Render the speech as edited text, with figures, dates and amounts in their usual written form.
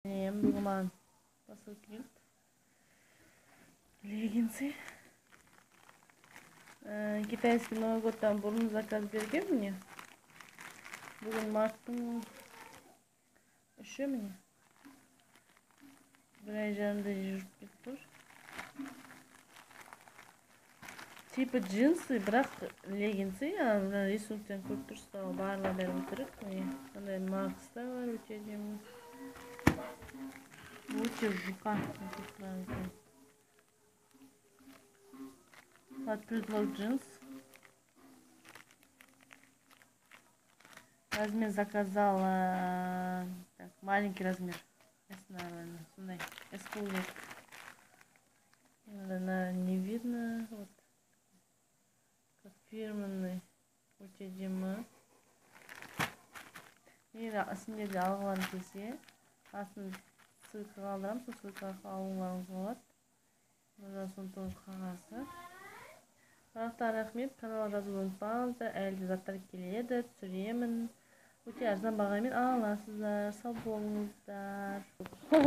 Сәлем, бүгін маған посылка келді. Леггинсы. Китайский Новый годтан бұрын заказ берген міне. Бүгін марттың 3-і міне. Бір ай жарымдай жүріп кетіп тұр. Типа джинсы, бірақ леггинсы, мына рисунктен көріп тұрсыздар ғой, барлығы бәрі өтірік. Міне, мындай Макс та бар, өте әдемі. Өте жұқа. Под предлог джинс. Размер заказала. Так, маленький размер. S нормально. Сондай. S полник. Наверное, не видно. Вот. Как фирменный. Өте әдемі. Егер сендер де алғыларың келсе, астын ссылка қалдырамын, сол ссылка арқылы алуларыңызға болады. Мына соның тоже қағазы. Барлықтарыңа рахмет, каналға жазылуды ұмытпаңыздар, әлі де заттар келеді, түсіремін. Өте арзан бағамен аласыздар. Сау болыңыздар.